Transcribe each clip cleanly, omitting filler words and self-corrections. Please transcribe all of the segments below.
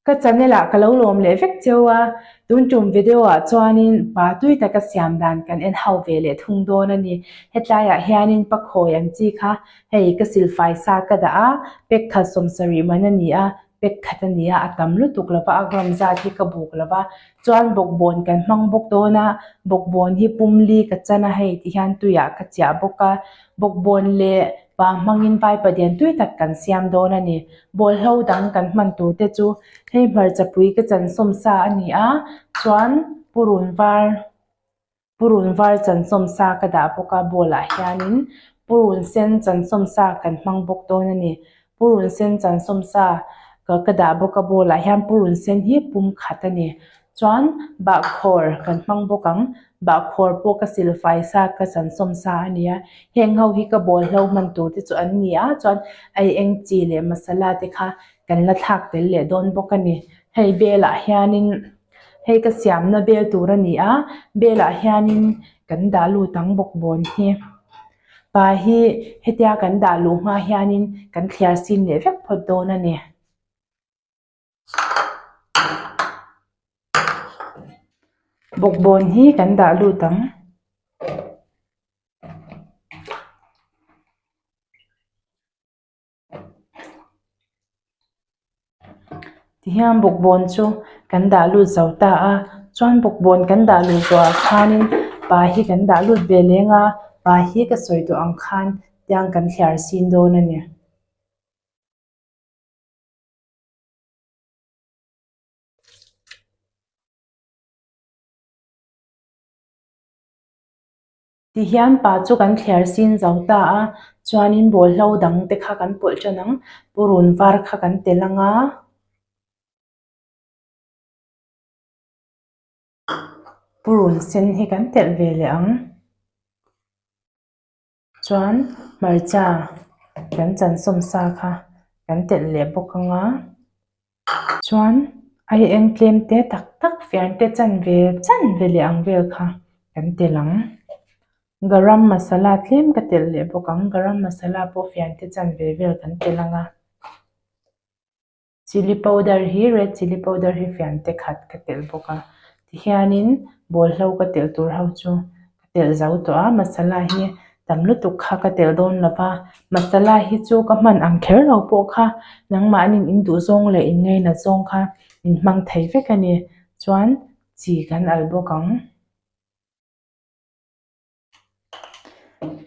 Ka channel ah ka lo lawm leh vek cheu a, tun tum video ah chuanin pa tui taka siam dan kan en ho ve leh thung dawn a ni. Hetlai ah hianin pa khawi ang chi kha hei ka silfai sa ka dah a, pack khat sawmsarih man a ni a, pack khat a ni a, a tam lutuk lova a gram zat hi ka buk lova, chuan bawkbawn kan hmang bawk dawn a, bawkbawn hi pumli ka chan a hei ti hian tuiah ka chiah bawk a, Bawkbawn leh pa hmangin Vaipadian tui tak kan siam dawn a ni. Bawlhlo dang kan hman tur te chu hei hmarchapui ka chansawm sa a ni a, chuan purun var purun var chansawm sa ka dah bawk a bowl ah hianin purun sen chansawm sa kan hmang bawk dawn a ni. Purun sen chansawm sa ka ka dah bawk a bowl ah hian purun sen hi pum khat a ni. Chuan bahkhawr kan hmang bawk ang, bahkhawr pawh ka silfai sa ka chansawm sa a nia. Heng ho hi ka bawl hlo hman tur te chu an ni a, chuan ei eng chi leh masala te kha kan la thlak tel leh dawn bawk a ni. Hei bel ah hianin hei ka siamna bel tur a ni a, bel ah hianin kan dah lut ang bawkbawn hi. Pa hi hetia kan dah luh hma hianin kan thliar sin leh vek phawt dawn a ni. Bawkbawn hi kan dah lut ang. Tihian bawkbawn chu kan dah lut zo ta a chuan bawkbawn kan dah luh zawh ah khanin pa hi kan dah lut ve leng a pa hi ka sawi tawh ang khan tiang kan thliar sin dawn a ni. Tihian pa chu kan thliar sin zo ta a, chuanin bawlhlo dang te kha kan pawlh tan ang, purun var kha kan tel ang a. Purun sen hi kan telh ve leh ang. Chuan hmarcha kan chansawm sa kha kan telh leh bawk ang a, chuan ai eng tlem te tak tak fian te chanve chanve leh ang vel kha kan telh ang. Garam masala tlem ka telh leh bawk ang, garam masala pawh fian te chanve vel kan telh ang a. Chilli powder hi red chilli powder hi fian te khat ka telh bawk a tihianin bawlhlo ka telh tur ho chu ka telh zo tawh a masala hi tam lutuk kha ka telh dawn lo va masala hi chu ka hman ang kher lo pawh kha nangmahni in duh zawng leh in ngainat zawng kha in hmang thei vek a ni chuan chi kan al bawk ang.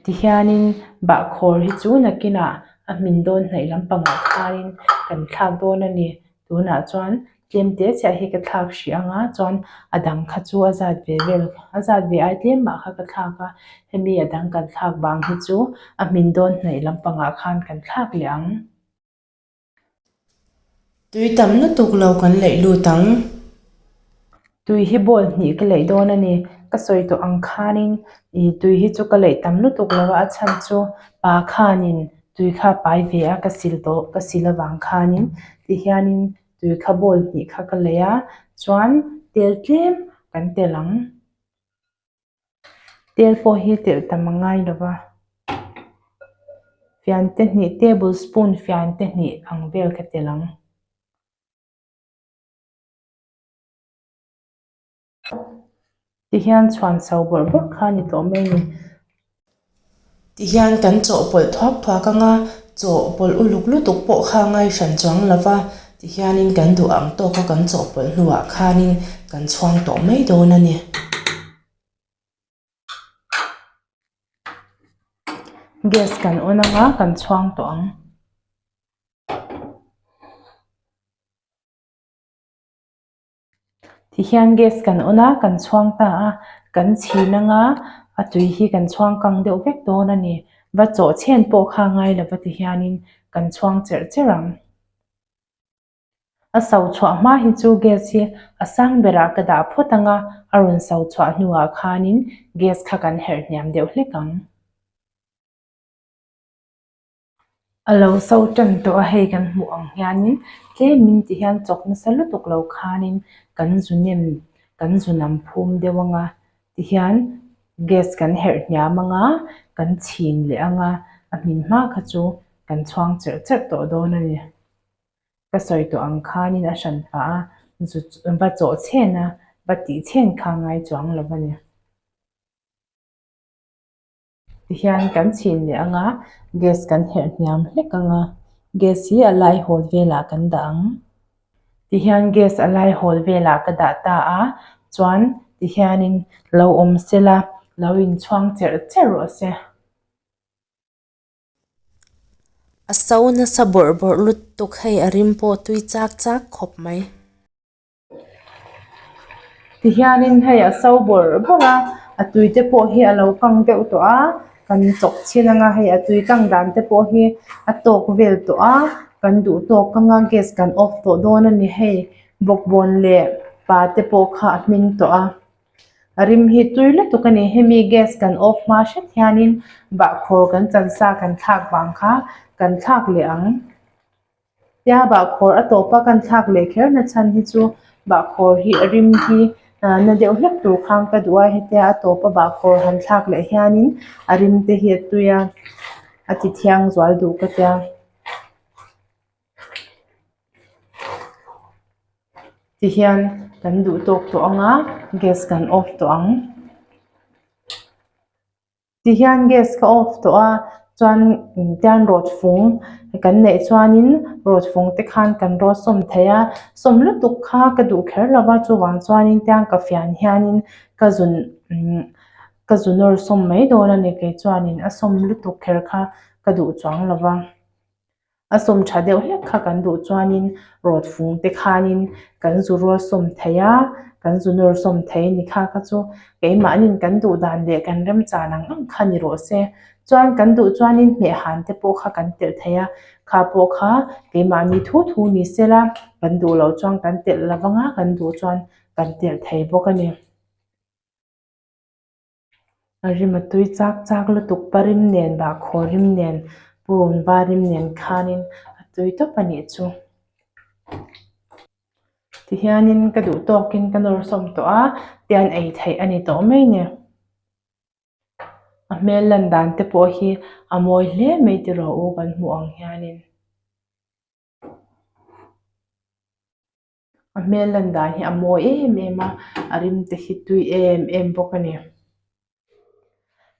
Tihianin bahkhawr hi chu nakinah a hmin dawn hnaih lampangah khanin kan thlak dawn a ni. Tunah chuan tlem te chiah hi ka thlak hrih ang a chuan a dang kha chu a zat ve vel a zat ve ai tlem mah kha ka thlak a hemi a dang kan thlak vang hi chu a hmin dawn hnaih lampangah khan kan thlak leh ang. Tui tam lutuk lo kan leih lut ang. Tui hi bowl hnih ka leih dawn a ni. Ka sawi tawh ang khanin ih tui hi chu ka leih tam lutuk lo a, a chhan chu pa khanin tui kha a pai ve a, ka sil tawh ka sil avang khanin tihianin tui kha bowl hnih kha ka leih a, chuan tel tlem kan tel ang. Tel pawh hi telh tam a ngai lo va, fian te hnih table spoon fian te hnih ang vel ka telh ang. Tihian chhuan chho bawrh bawrh kha a ni tawh mai a ni. Tihian kan chawhpawlh thuak thuak ang a, chawhpawlh uluk lutuk pawh kha ngai hran chuang lo va, tihianin kan duh ang tawka kan chawhpawlh hnuah khanin kan chhuang tawh mai dawn a ni. Gas kan on ang a, kan chhuang tawh ang. Tihian gas kan on a, kan chhuang ta a, kan chhin anga a tui hi kan chhuang kang deuh vek dawn a ni. Va chawh chhen pawh kha ngai lova tihianin kan chhuang cherh cherh ang. A so chhuah hma hi chu gas hi a sang berah ka dah phawt anga a rawn so chhuah hnuah khanin gas kha kan herh hniam deuh hlek ang. A lo so tan tawh a hei kan hmuh ang hianin tlemin ti hian chawk nasa lutuk lo khanin kan zu nem kan zu nam phum deuh anga tihian gas kan herh hniam anga kan chhin leh anga a hmin hma kha chu kan chhuang cherh cherh tawh dawn a ni. Ka sawi tawh ang khanin a hran pah a, zu va chawh chhen a, va tih chhen kha ngai chuang lo a ni. Tihian kan chhin leh ang a, gas kan herh hniam hlek ang a, gas hi a lai hawl velah kan dah ang. Tihian gas a lai hawl velah ka dah ta a, chuan tihianin lo awm sela, lo inchhuang cherh cherh rawh se. A so nasa bawrh bawrh lutuk hei a rim pawh tui chak chak khawp mai. Tihianin hei a so bawrh bawrh a, a tui te pawh hi a lo kang deuh tawh a, kan chawk chhin anga hei a tui kang dan te pawh hi a tawk vel tawh a, kan duh tawk anga gas kan off tawh dawn a ni hei bawkbawn leh pa te pawh kha a hmin tawh a. A rim hi tui lutuk a ni. Hemi gas kan off hma hret hianin bahkhawr kan chan sa kan thlak vang kha kan thlak leh ang. Tia bahkhawr a tawpa kan thlak leh kher na chhan hi chu bahkhawr hi a rim hi na deuh hlek tur khan ka duh a hetia a tawpa bahkhawr han thlak leh hianin a rim te hi a tui a, a ti thiang zual duh ka tia. Tihian kan duh tawk tawh ang a, gas kan off tawh ang. Tihian gas ka off tawh a, chuan tian rawt fung kan neih chuanin rawt fung te khan kan rawt sawm thei a, sawm lutuk kha ka duh kher lo va chuvang chuanin tiang ka fian hianin ka zun ka zu nawr sawm mai dawn a ni kei chuanin a sawm lutuk kher kha ka duh chuang lo va. A sawm tha deuh hlek kha kan duh chuanin rawt fung te khanin kan zu rual sawm thei a, kan zu nawr sawm thei a ni kha kha chu keimahnin kan duh dan leh kan remchan ang ang kha ni rawh se. Chuan kan duh chuanin hmehhan te pawh kha kan telh thei a, kha pawh kha keimahni thu thu ni sela kan duh loh chuan kan telh lo vang a, kan duh chuan kan telh thei bawk a ni. A rim a tui chak chak lutuk pa rim nen bahkhawr rim nen purun var rim nen khanin a tui tawp a nih chu. Tihianin ka duh tawkin ka nawr sawm tawh a tian ei theih a ni tawh mai ni. A hmel lan dan te pawh hi a mawi hle mai tiraw u kan hmuh ang hianin. A hmel lan dan hi a mawi em em a, a rim te hi tui em em bawk a ni.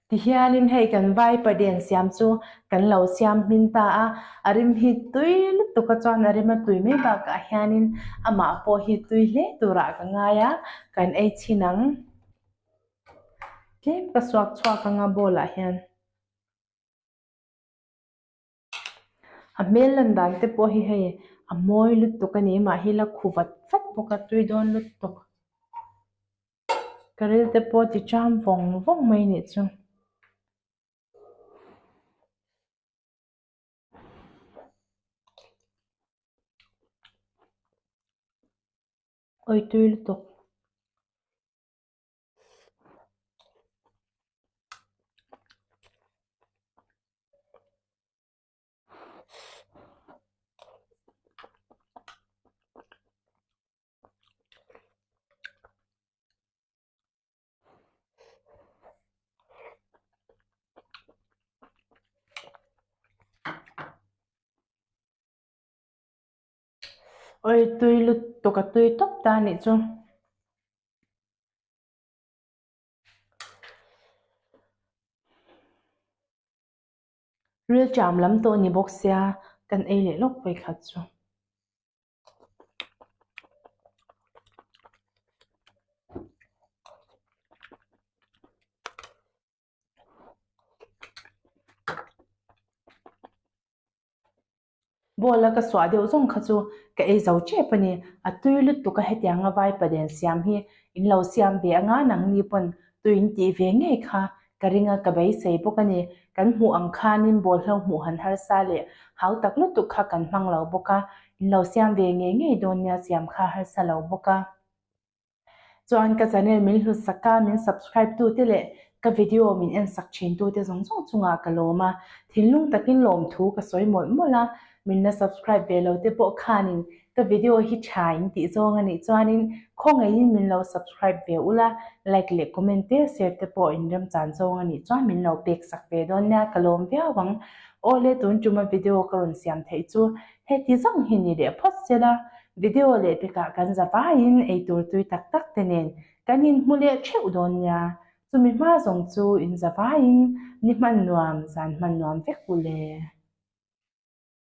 Tihianin hei kan vaipaden siam chu kan lo siam hmin ta a, a rim hi tui lutuk a chuan a rim a tui mai bakah hianin amah pawh hi tui hle turah ka ngai a, kan ei chhin ang. Tlem ka suak chhuak anga bowl ah hian. A hmel lan dan te pawh hi hei a mawi lutuk a ni mah hi la khu vat vat bawk a tui dawn lutuk ka ril te pawh ti cham vawng vawng mai a nih chu. Awi tui lutuk. Oi tui lutuk a tui tawp ta a nih chu. Ril cham lam tawh ni bawk sia kan ei leh lawk vawi khat chu. Ball a ka suah deuh zawng kha chu ka ei zo tep a ni. A tui lutuk a hetianga vaipaden siam hi in lo siam ve anga nangni pawn tui in tih ve ngei kha ka ring a ka beisei bawk a ni. Kan hmuh ang khanin ball hlo hmuh han harsa leh hau tak lutuk kha kan hmang lo bawk a, in lo siam ve ngei ngei dawn nia siam kha harsa lo bawk a. Chuan ka channel min hlut sak a, min subscribe tu te leh ka video min en sak thin tu te zawng zawng chungah ka lawm a, thinlung takin lawmthu ka sawi mawlh mawlh a, min la subscribe ve lo te pawh khanin ka video hi tha in tih zawng a nih chuanin khawngaihin min lo subscribe ve ula, like leh comment te share te pawh in remchan zawng a nih chuan min lo pek sak ve dawn nia ka lawm viau ang. Awle tun tuma video ka rawn siam theih chu heti zawng hi ni leh phawt sela, video leh pekah kan za vaiin eitur tui tak tak te nen kan inhmu leh theuh dawn nia. Chumi hma zawng chu in za vaiin ni hman nuam, zan hman nuam vek u le.